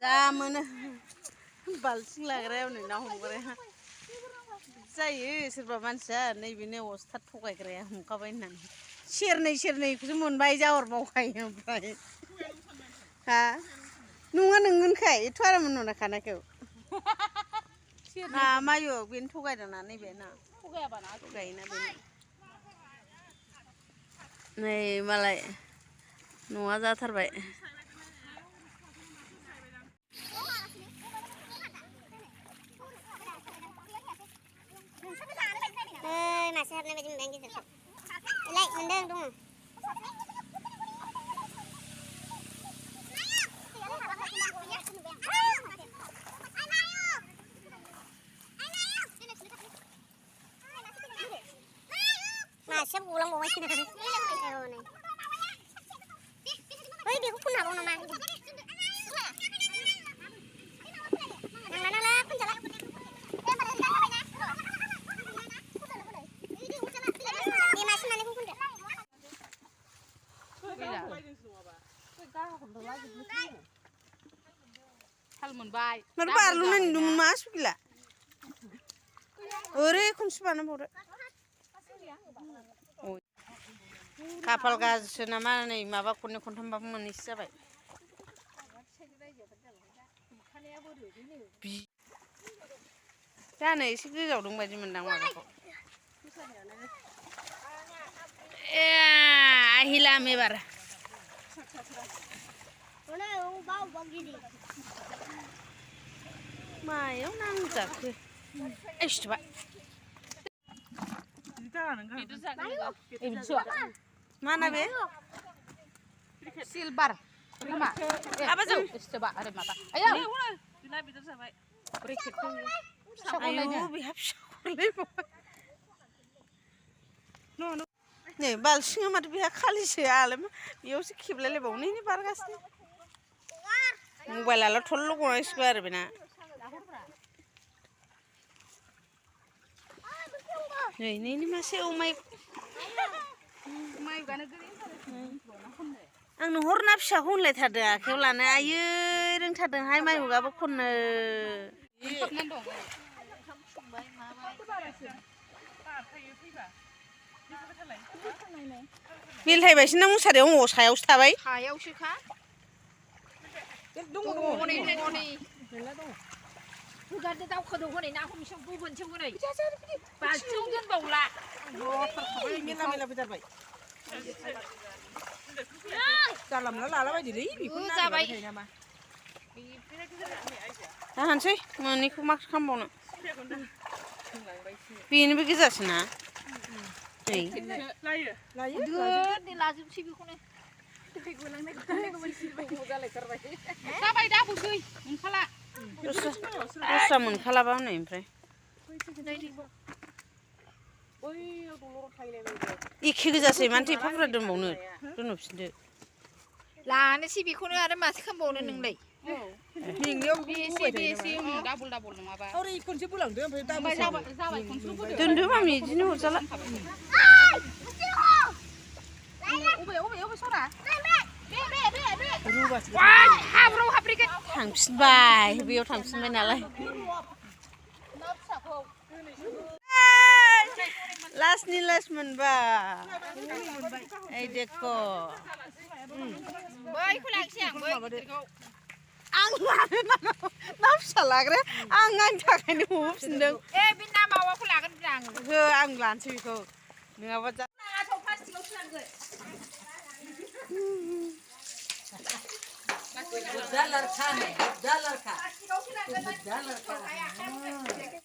जा मोनो बाल्थिं लाग्रायाव नै ना हमग्राया जायो सोरबा मानसिया नैबेनो अस्थाद थगायग्राया हमखाबाय होननानै सेरनैखौसो मोनबाय जाहरबावखायो ओमफ्राय हा नङा नोंगोनखाय एथ' आराम नुनाखानायखौ ना मायो बेनो थगायदोंना नैबे ना थगायोना बेनो नै मालाय न'आ जाथारबाय मासे हाबनाय बायदि मोनबाय गिदिरखौ एलाय मोनदों दङ मासेया गलांबावबाय बै बेखौ खननो हाबावो नामा Mana baru nang dum masuk gila. Ore kunci mana bodoh. Kapal gas nama nih mabak kunci kontam bapak manusia baik. Jangan isi jauh dong baju mendang mabak. Hilang mebar. Mayo nang zakku. Coba. Mana be? Silver. Apa tuh? Coba ada mata. Ayo. Ayo, bihap no. Nih, balsingnya mati bihak kali sih alam. Biar sih kiblat lebau nih bargas nih. Mobile alat thullu kau isbar bina. Ini masih umai. Ang nuhur napsa hun le thada keulana ayo reng thada hai mai uga bokon ne. Bil hai bai sinang musare ong sayau stabai. Sayau sih kan? Dung. Bukan dia tahu kedua ni nak aku misal bukan cuma ni. Bacung kan bola. Mila betul baik. Dalam lala baik diri. Bukan baik. Tahan sih, mana aku mak kamu nak? Pin begitu sana. Laya. Dua ni lazim sih bukan. Sabai dah busui, mungkala. Terus mungkala bau ni impre. Iki kerja sih manti papra dun bau ni, dun upside. Lah ni sih bikunu ada masih kan bau ni nenglai. Bisi, double nama apa? Orang ikut sih pulang tu, Dun mami jenis uruslah. Ube sora. Wah, habro habriket. Tangsin bay, biar tangsin bay nalai. Last ni last menba. Deko. Boy, kulang siang boy. Angan, nafsa lagre. Angan cakai ni hub sendeng. Bina mawa kulagan bilang. Anglan sih kau. Dengar apa? $1 ka.